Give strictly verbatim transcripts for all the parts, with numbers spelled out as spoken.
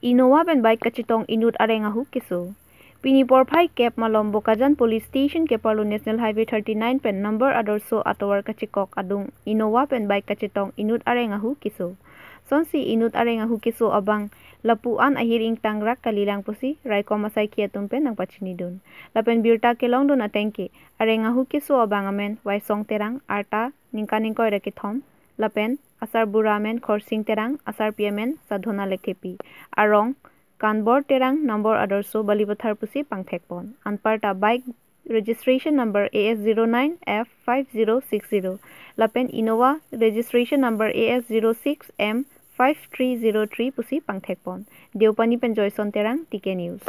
Innova pen bike kachetong inut areng ahu keso. Pini porphai kep malom Bokajan Police Station keparlo National Highway thirty-nine pen number adorso atovar kachekok adung Innova pen bike kachetong inut areng ahu keso. Sonsi inut areng ahu keso abang lapu-an ahir ingtangrak kalilang pusi raikom asaikhi atum pen nangpachinidun. Lapen birta kelongdun atengke areng ahu keso abang amen Waisong Terang, arta ningkan ingkoi ra kethom, lapen asarbura amen Khorsing Terang, asarpi amen Sadhona Lekthepi. Arong Kanbor Terang, number adorso Balipathar pusi pangthekpon. Anparta bike registration number A S zero nine F five zero six zero lapen Innova registration number A S zero six M five three zero three pusi pangthekpon. Deopani pen Joyson Terang, T K News.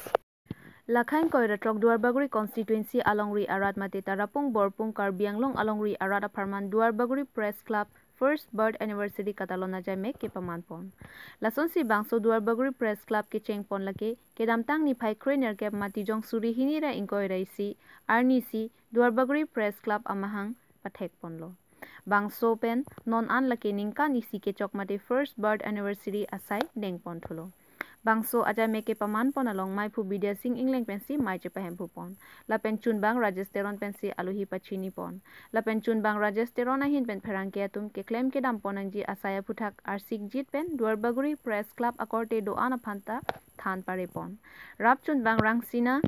Lakhang koira throk Duarbagori constituency alongri arat mate Tarapung Borpung Karbi Anglong alongri arat apharman Duarbagori Press Club first birth anniversary katalon ajaimek kepamanpon. Lasonsi bangso Duarbagori Press Club kechengpon lake kedamtang niphai krenerkep Matijong suri hini ra ingkoi ra isi arnisi Duarbagori Press Club amahang pathekponlo. Bangso pen non an lake ningkan isi kechok mate first birth anniversary asai dengponthulo. Bangso ajaimek kepamanpon along maiphu Bidya Sing Engleng pensi mai chepahemphupon. Lapen chunbang Rajesh Teron pensi aluhi pachinipon. Lapen chunbang Rajesh Teron ahin pen pherangke atum keklem kedampon nangji asai aphuthak arsikjit pen Duarbagori Press Club akorte do-an aphanta than parepon. Rap chunbang Rangsina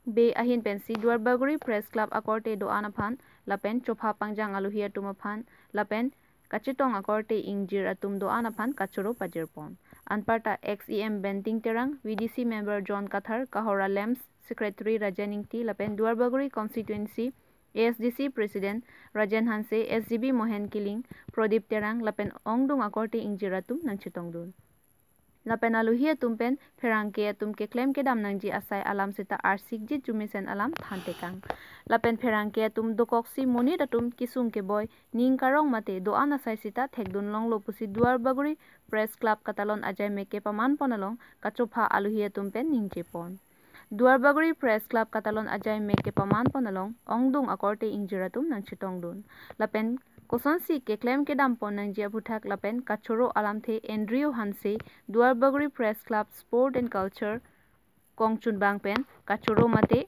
Bey ahin pensi Duarbagori Press Club akorte do-an aphan lapen chopha pangjang aluhi atum aphan lapen kachetong akorte ingjir atum do-an aphan kachoro pajirpon. Anparta ex E M Benting Terang, V D C member John Kathar, Kahora Lamps secretary Rajen Ingti lapen Duarbagori constituency A S D C president Rajen Hanse, S G B Mohen Killing, Prodip Terang lapen ongdung akorte ingjir atum nangchetongdun. Lapen aluhi atum pen pherangke atum keklem kedam nangji asai alam seta arsikjit jumesen alam thantekang. Lapen pherangke atum dokoksi monit atum kesung keboi ning karong mate do-an asai seta thekdun longlo pusi Duarbagori Press Club katalon ajaimek kepamanpon along kachopha aluhi atum pen ningjepon. Duarbagori Press Club katalon ajaimek kepamanpon along ongdung akorte ingjir atum nangchetongdun. Lapen kosonsi keklem kedampon nangji aphuthak lapen kachoro alamthe Andrew Hanse, Duarbagori Press Club Sport and Culture kongchunbang pen kachoro mate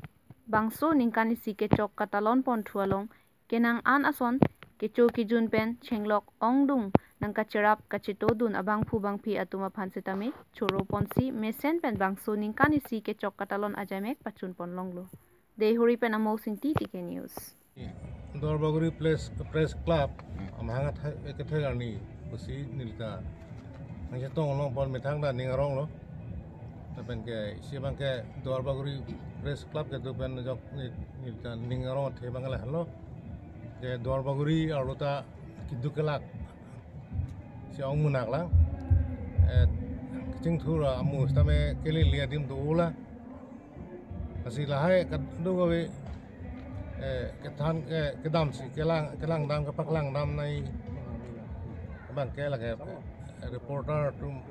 bangso ningkan isi kechok katalonponthu along kenang an ason kecho kejun pen chenglok ongdung nangkacherap kachetodun abangphu bangphi atum aphan setame choroponsi mesen pen bangso ningkan isi kechok katalon ajaimek pachunpon longlo. Deihori pen Amo Singti, T K News. Duarbagori Press, Press Club amahang athai kethe arni pusi neli ta nangchetong longpon methang ta ning aronglo. Lapen ke isi abang ke Duarbagori Press Club kedo pen ajok ne- neli ta ning arong athe abang lahelo. Ke Duarbagori arlo ta keduk kelak si ong munak lang. Eh, kachingthur amu setame kelele adim dolang. Lasi lahai kadokave, eh, kethan, eh, kedamsi kelang, kelang dam, kepaklang dam nai abang ke lake, eh, reporter atum,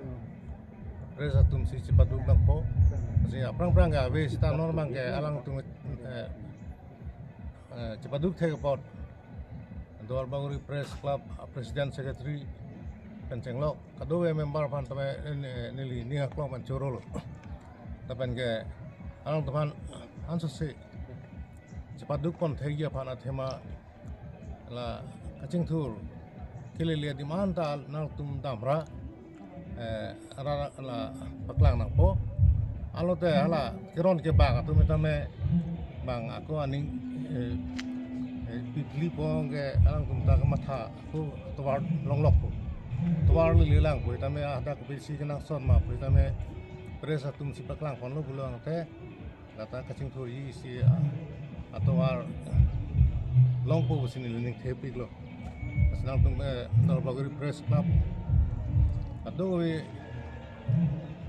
press atum si chepaduk nangpo. Lasi aphrang phrang ke ave seta non abang ke alangtum, eh, eh, chepaduk thek apot Duarbagori Press Club, ah, President Secretary pen chenglok kadokave member aphan tame, eh, neli ning aklong pen chorolo. Lapen ke alangtum aphan ansose chepadukpon thekji aphan athema la kachingthur kelele adim anta nangtum damra, eh, ra, ra, la paklang nangpo. Alote hala keron kebang atum tame bang ako aning, eh, eh, pipli pong ke alangtum ta kematha ako tovar longlokpo. Tovar lele langpo tame ada kopisi kenangsot ma pu tame press atum si paklangponlo pulo angte. Lata kachingthurji isi, ah, atovar longpo pusi neli ningthepiklo. Lasi nangtum, eh, Duarbagori Press Club kadokave,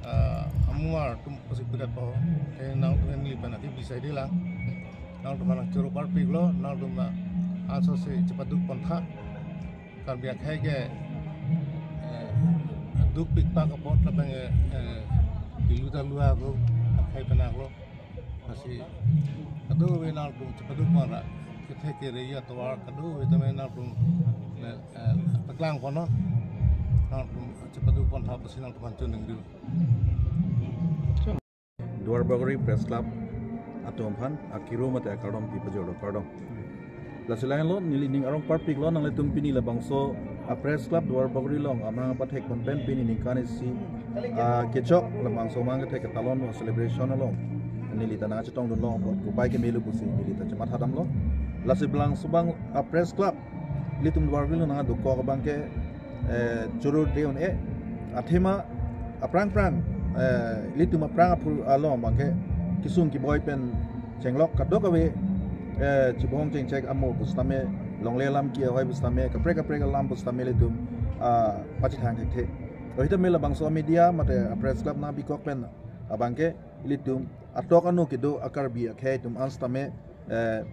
ah, amumar atum pusi pirat po. Ke nangtum neli pen ati bisai dilang. Nangtum aphan nangchoro parpiklo, nangtum, ah, ansose chepadukpon tha. Karbi akhei ke, eh, dukpik pak apot lapen, eh, eh, pilu ta lua ko akhei penang lo. Lasi kadokave nangtum chepadukpon ra kethe kere ya tovar kadokave tame nangtum, eh, eh, paklangponlo. Nangtum chepadukpon tha pusi nangtum aphan choningri. Duar Bagori Press Club atum aphan akiru mate akardom pi pajor lo, kardom. Lasi lahenlo, neli ning arong parpiklo, nanglitum pini labangso a Press Club Duar Bagori along amrang apathek pon pen pini ningkan isi, ah, kechok labangso amrang kethek ketalon celebration along neli ta nangchetongdunlo apot kopai kemelo pusi neli ta chematha damlo. Lasi labangso abang a Press Club ilitum Duar Bagori along nangdokok abang ke, eh, choro deon e, athema aphrang phrang, eh, ilitum aphrang aphu along abang ke kesung keboi pen chenglok kadokave, eh, chibong chengchek amo pusitame, longle alam ke ahoi pusitame, kaprek kaprek alam pusitame ilitum, ah, pachethang thekthe. Ohitame labangso media mate a Press Club nangpikok pen abang ke ilitum atok ano kedo a Karbi akhei atum an sitame, eh,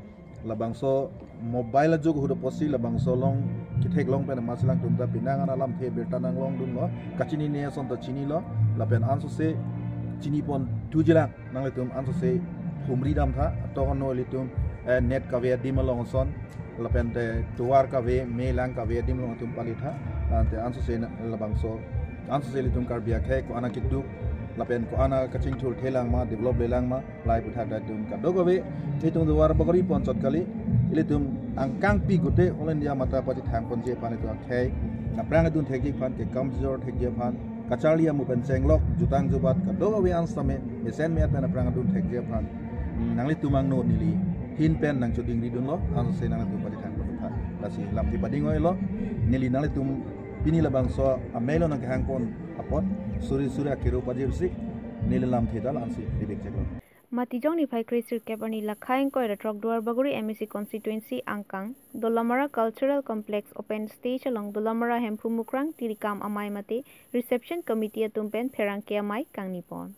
labangso mobile ajok ahut apotsi labangso along kethek long pen amatsi alangtum ta penang an alamthe birta nanglongdunlo, kachinine ason ta chinilo, lapen ansose chini pon thujilang, nanglitum ansose humri damtha, atok ano ilitum, eh, net kave adim along ason, lapen te tovar kave, me lang kave adim along atum palitha, ante ansose na labangso, ansose ilitum Karbi akhei ko-an akeduk, lapen ko-an akachingthur thelang ma, develop lelang ma, lai puthak datum kadokave, ilitum Duar Bagori pon chot kali, ilitum angkangpi gute All India mata pachethang ponji aphan ilitum akhei, aphrang adun thekji aphan, kekam jor thekji aphan, kacharli amu pen chenglok, jutang jubat kadokave an sitame, mesen me-at pen aphrang adun thekji aphan, nanglitum angno neli ahin pen nangchodingridunlo, ansose nanglitum pachethang pon tha. Lasi lamthe pading oilo, neli nanglitum pini labangso amelo nangkehang pon apot, suri suri akiru pajirsi, neli lamthe ta la-ansi dibik cheklo. Matijong niphai kre sirkep arni lakha ingkoi ra throk Duar Bagori M A C constituency angkang Dolamara Cultural Complex open stage along Dolamara Hemphu Mukrang Tirikam Amei mate Reception Committee atum pen pherangke amei kangni pon.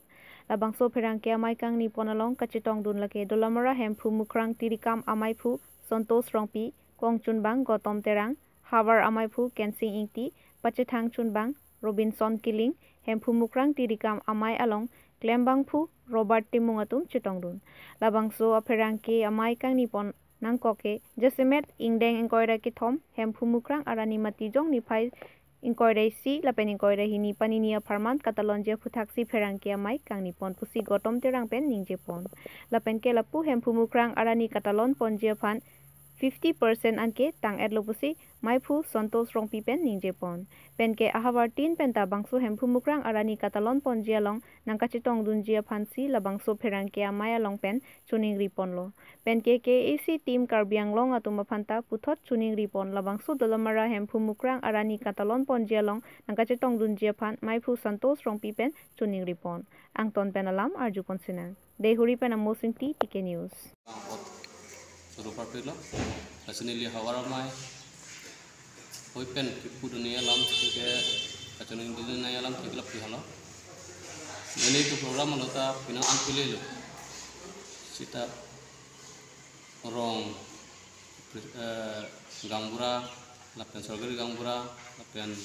Labangso pherangke amei kangni pon along kachetongdun lake Dolamara Hemphu Mukrang Tirikam Ameiphu Santosh Rongpi, kongchunbang Gotom Terang, havar ameiphu Kensing Ingti, pachethang chunbang Robinson Killing, Hemphu Mukrang Tirikam Amei along klembangphu Robert Timung atum chetongdun. Labangso apherangke amei kangni pon nangkok ke, jasemet ingdeng ingkoi ra kethom Hemphu Mukrang arni Matijong niphai ingkoi ra isi lapen ingkoi ra hini panini apharman katalonji aphuthaksi pherangke amei kangni pon pusi Gotom Terang pen ningje pon. Lapen ke lapu Hemphu Mukrang arni katalon ponji aphan fifty percent anke tang-etlo pusi meiphu Santosh Rongpi pen ningje pon. Penke ahavar tin penta bangso Hemphu Mukrang arni katalon ponji along nangkachetongdunji aphansi labangso pherangke amei along pen choningri ponlo. Penke K A C team Karbi Anglong atum aphanta puthot choningri pon, labangso Dolamara Hemphu Mukrang arni katalon ponji along nangkachetongdunji aphan meiphu Santosh Rongpi pen choningri pon. Angton pen alam arju pon sinang. Deihori pen Amos Ingti, T K News. Suruh parpiklo, lasi neli havar amei hoi pen kipuduni alam ke kachiningduni alam ke kelap pihalo. Neli ke program alo ta penang an pilihlo. Sita rong, eh, gaonbura, lapen sorkari gaonbura, lapen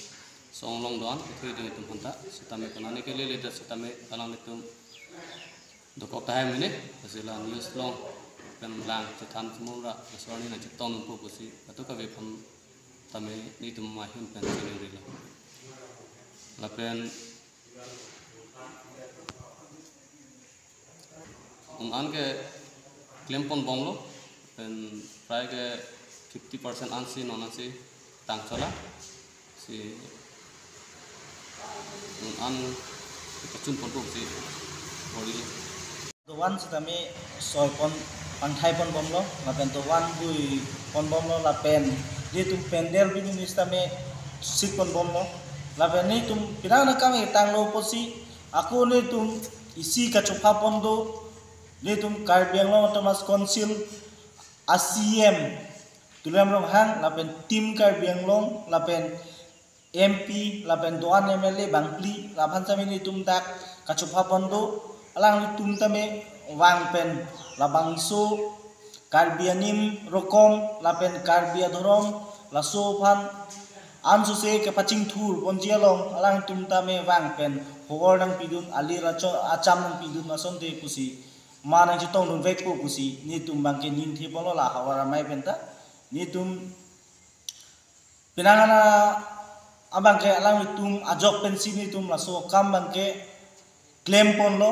songlong do-an, itu itu itu aphanta. Sitame konane ke lele ta sitame kalang itu dokok tahai mene, lasi la news along pen lang chethan semua la, lasi arni nangchetongpo pusi, kadokave aphan tame nelitum ahin pen chiningrilo. Lapen un-an ke klem pon bomlo, pen prai ke fifty percent ansi non ansi tang chola, si un-an kachun ponpo si body. Dovan sitame soi pon pangthai pon bomlo, lapen dovan bui pon bomlo, lapen ilitum pandal bini sitame sik pon bomlo, lapen nelitum penang nangkam tanglo pusi, ako nelitum isi kachopha pon do, nelitum Karbi Anglong Autonomous Council a C E M Tuliram Ronghang, lapen team Karbi Anglong, lapen M P, lapen do-an M L A bangphli, laphan sitame nelitum dak kachopha pon do, alanglitum tame vang pen labangso Karbi anim rokom, lapen Karbi adhorom, laso aphan ansose kepachingthur ponji along, alanglitum tame vang pen hobor nangpidun, ali racho acham nangpidun asonte pusi, ma nangchetongdun vekpo pusi, nelitum abangke ningthe ponlo la havar amei penta, nelitum penang an abangke alanglitum ajok pensi nelitum laso akam abangke klem ponlo,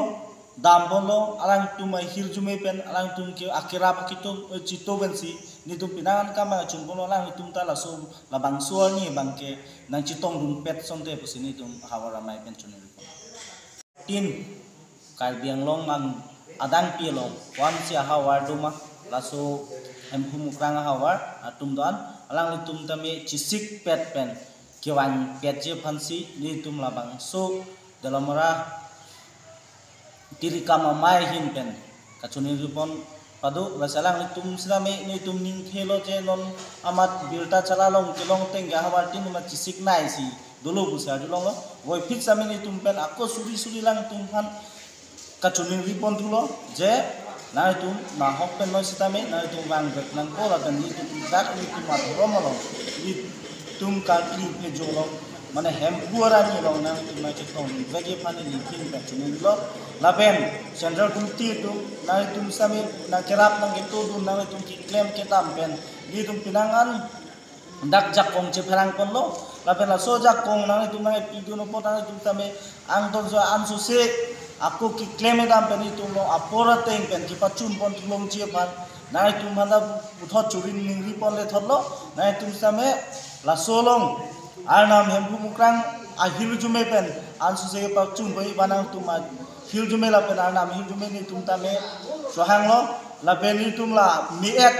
dam ponlo, alangtum ahirjume pen alangtum ke akerap akitum, eh, chito pensi nelitum penang an kam chun ponlo, alangtum ta laso labangso arni abangke nangchetongdunpet asonte pusi nelitum havar amei pen choningri pon. Tin, Karbi Anglong an adang pi along, wan si ahavar doma, laso Hemphu Mukrang ahavar atum do-an, alanglitum tame chesikpet pen kevangpetji aphansi nelitum labangso Dolamara Tirikam Amei ahin pen kachoningri pon pado. Lasi alanglitum sitame nelitum ning thelo je non amat birta chala along kelong tengke ahavar tin amat chesiknei si dolo pusi arjulonglo. Voiphit sitame nelitum pen ako suri suri alangtum aphan kachoningri pon thulo je nanglitum nahok pen noi sitame nanglitum vangvek nangpo, lapen nelitum dak nelitum adhorom along, nelitum Karbi Anglong, mane Hemphu arni along nanglitum nangchetongvekji aphan neli ning pen choningrilo. Lapen Central Committee atum nanglitum sitame nangkerap nangketodun, nanglitum keklem kedam pen nelitum penang an dak jakong chepherang ponlo. Lapen laso jakong nanglitum nangpidun apot nanglitum tame angton so ansose ako keklem kedam pen nelitum along apor ateng pen kepachun pon thulongji aphan, nanglitum aphan ta puthot choningri pon lethotlo. Nanglitum sitame laso along Arnam Hemphu Mukrang ahirjume pen ansose kepachun pon aphan nangtum ahirjume lapen Arnam ahirjume nelitum tame chohanglo. Lapen nelitum la me-et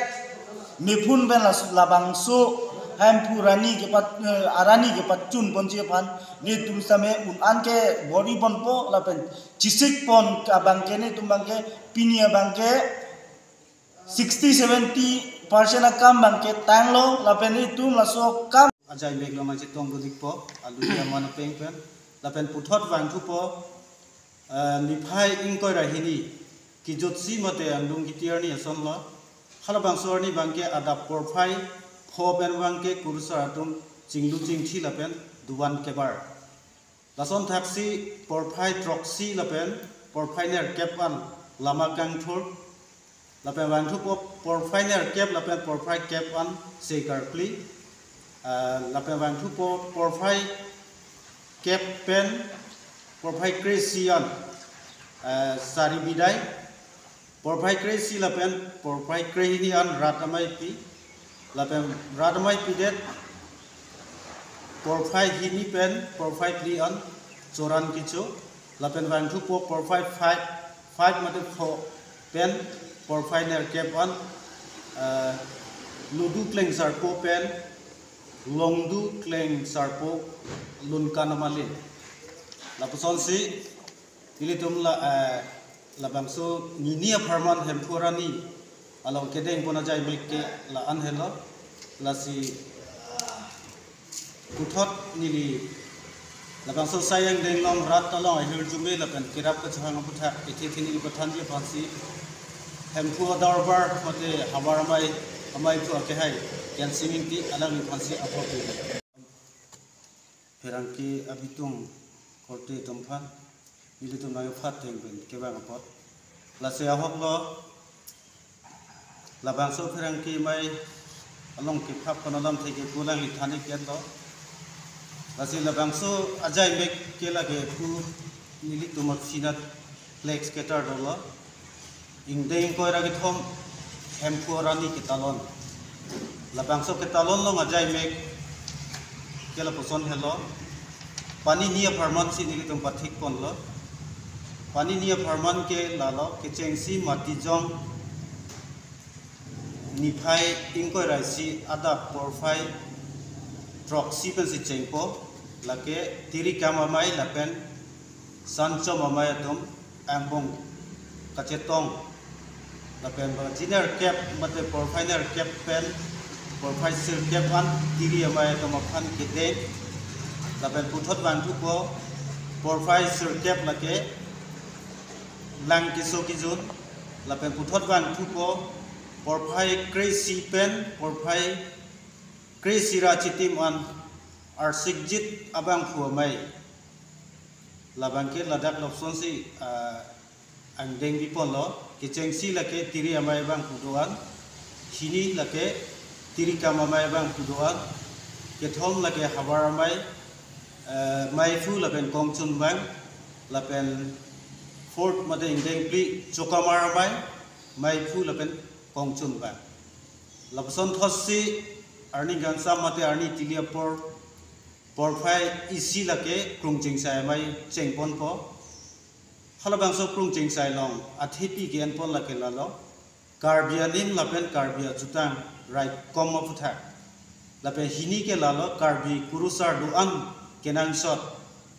mephun pen la labangso Hemphu arni kepat, eh, arni kepachun ponji aphan nelitum sitame un an ke bor-i ponpo, lapen chesik pon abangke nelitum abangke pini abangke sixty seventy percent akam abangke tanglo, lapen nelitum laso akam ajai mek along nangchetongdun-ikpo, alu ya mana peng pen, lapen puthot vangthupo, eh, niphai ingkoi ra hini, kejutsi mate angdung kiti arni asonlo. Halabangso arni abangke adap porphai pho pen abangke kurusar atum chinglu chingthi lapen duvan kebar. Lason thaksi porphai throksi lapen porphai nerkep an lama kangthur. Lapen vangthupo porphai nerkep lapen porphai kep an se karkli. Ah, lapen vangthupo porphai kep pen porphai kre-isi an, ah, sari bidai. Porphai kre-isi lapen porphai kre-hini an rat amei pi. Lapen rat amei pidet porphai hini pen porphai phli an choran kecho. Lapen vangthupo porphai five, five mate pho pen porphai nerkep an, eh, Ludu Klengsarpo pen Longdu Klengsarpo Lunkan Amalin. Lapusonsi ilitum la, eh, labangso nini apharman Hemphu arni along kedeng pon ajai mek ke la-an helo. Lasi puthot neli labangso Sai Angdeng along rat along ahirjume lapen kerap kachehang aputhak ithi thini ipathanji aphansi Hemphu adorbar mate havar amei, ameiphu akehai Kensing Ingti alangliphansi apor pi. Pherangke abitung korte atum aphan nelitum nangphan theng pen kevang apot. Lasi ahoklo labangso pherangke amei along kephap kono lam theke kulang ithani ketlo. Lasi labangso ajai mek ke lake pu nelitum apsinat flex ketar dolo. Ingdeng ingkoi ra kethom Hemphu arni ketalon. Labangso ketalon along ajai mek ke lapuson helo. Panini apharman si nelitum pathik ponlo. Panini apharman ke lalo, kechengsi Matijong niphai ingkoi ra isi adap porphai throksi pensi chengpo, lake Tirikam Amei lapen Sanchom Amei atum angbong kachetong lapen baji nerkep mate porphai nerkep pen porphai sirkep an Tiri Amei atum aphan kedeng. Lapen puthot vangthupo porphai sirkep lake Langkeso Kijun. Lapen puthot vangthupo porphai kre-isi pen porphai kre-isi ra chitim an Arsikjit abangphu amei. Labangke ladak lapuson si, ah, angdeng biponlo, kechengsi lake Tiri Amei abangphu do-an, hini lake Tirikam Amei abangphu do-an, kethom lake havar amei, eh, meiphu lapen kongchunbang, lapen Fourth mate ingdeng phli Chokamar Amei, Meiphu lapen Kongchunbang. Lapuson thotsi arni kangsam mate arni tili apor porphai isi lake Krungchingsai Amei chengponpo. Halabangso Krungchingsai along athepi ke-enpon lake lalo Karbi anim lapen Karbi ajutang raikom aphuthak. Lapen hini ke lalo Karbi kurusar do-an kenangsot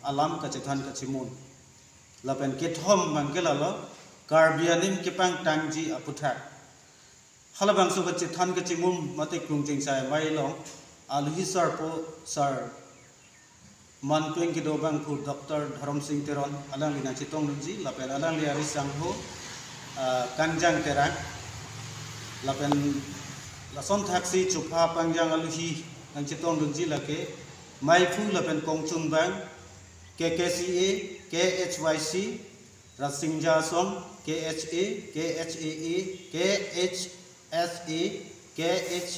alam kachethan kachemun. Lapen kethom abang ke lalo Karbi anim kepangtangji aphuthak. Halabangso kachethan kachemun mate Krungchingsai Amei along alohi sarpo sar manpeng kedo abangphu Doctor Dhorom Sing Teron alangli nangchetongdunji lapen alangli ari sangho, ah, Kangjang Terang lapen lason thaksi chupha pangjang alohi nangchetongdunji lake Meiphu lapen Kongchunbang, K K C A, K H Y C, Rasinja Asong, K H A, K H A A, K H S A, K H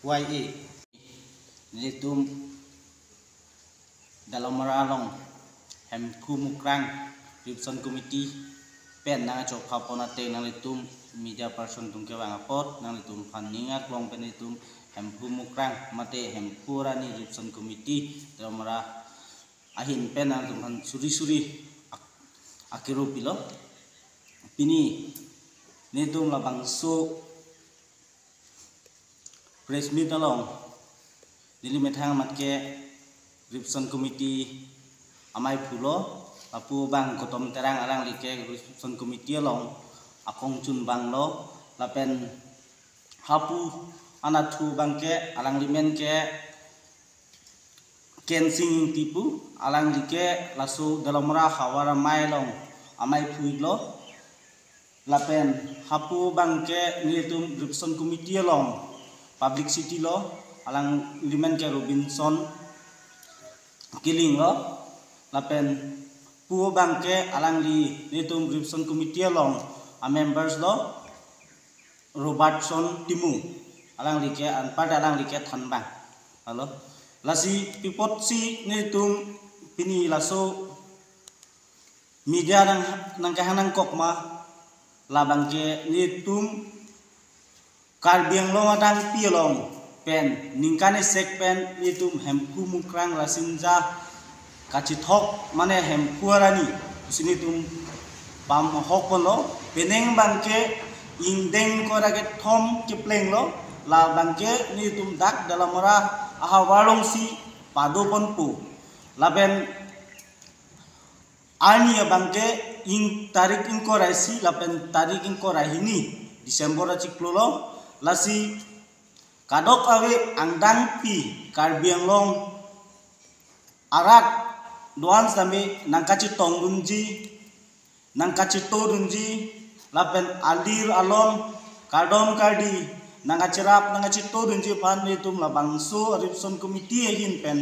Y A. Nelitum Dalamara along Hemphu Mukrang Reception Committee pen nangchopha pon ateng nanglitum media person atum kevang apot nanglitum aphan ning arlong pen nelitum Hemphu Mukrang mate Hemphu Arani Reception Committee Dalamara ahin pen nangtum aphan suri suri ak-, akiro pilo. Pini nelitum labangso press meet along neli methang amat ke Reception Committee ameiphu lo, lapu abang Gautam Terang alangli ke Reception Committee along akongchunbang lo, lapen hapu anatthu abang ke alangli amen ke Kensing Ingti pu, alangli ke laso Dalamara Havar Amei along ameiphu lo. Lapen hapu abang ke nelitum Reception Committee along publicity lo, alangli amen ke Robinson Killing lo. Lapen pu abang ke alangli nelitum Reception Committee along amembers lo, Robertson Timung, alangli ke anparta alangli ke thanbang. Halo. Lasi pi apotsi nelitum pini laso media nang, nangkehang nangkok ma, labang ke nelitum Karbi Anglong adangpi along pen ningkan isi pen nelitum Hemphu Mukrang Rasinja kachethok mane Hemphu Arani pusi nelitum pamahok ponlo, penang abang ke ingdeng ingkoi ra kethom kepleng lo, labang ke nelitum dak Dalamara ahavar alongsi pado ponpo. Lapen arni abang ke ing tarik ingkoi ra isi lapen tarik ingkoi ra hini December achiklo lo, lasi kadokave angdangpi Karbi Anglong arat do-an sitame nangkachetongdunji, nangkachetodunji, lapen alir alon, kardom kardi nangkacherap nangkachetodunji aphan nelitum labangso Reception Committee ahin pen,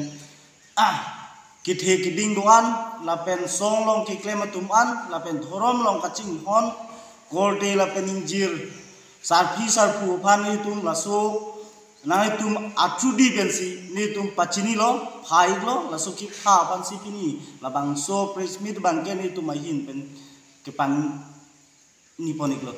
ah, kethe keding do-an, lapen song along keklem atum an, lapen dhorom along kachinghon korte lapen ingjir sarpi sarpo aphan nelitum laso nanglitum atrudi pensi nelitum pachinilo, pha-iklo, laso kepha aphansi pini labangso press meet abang ke nelitum ahin pen kepangni pon-iklo.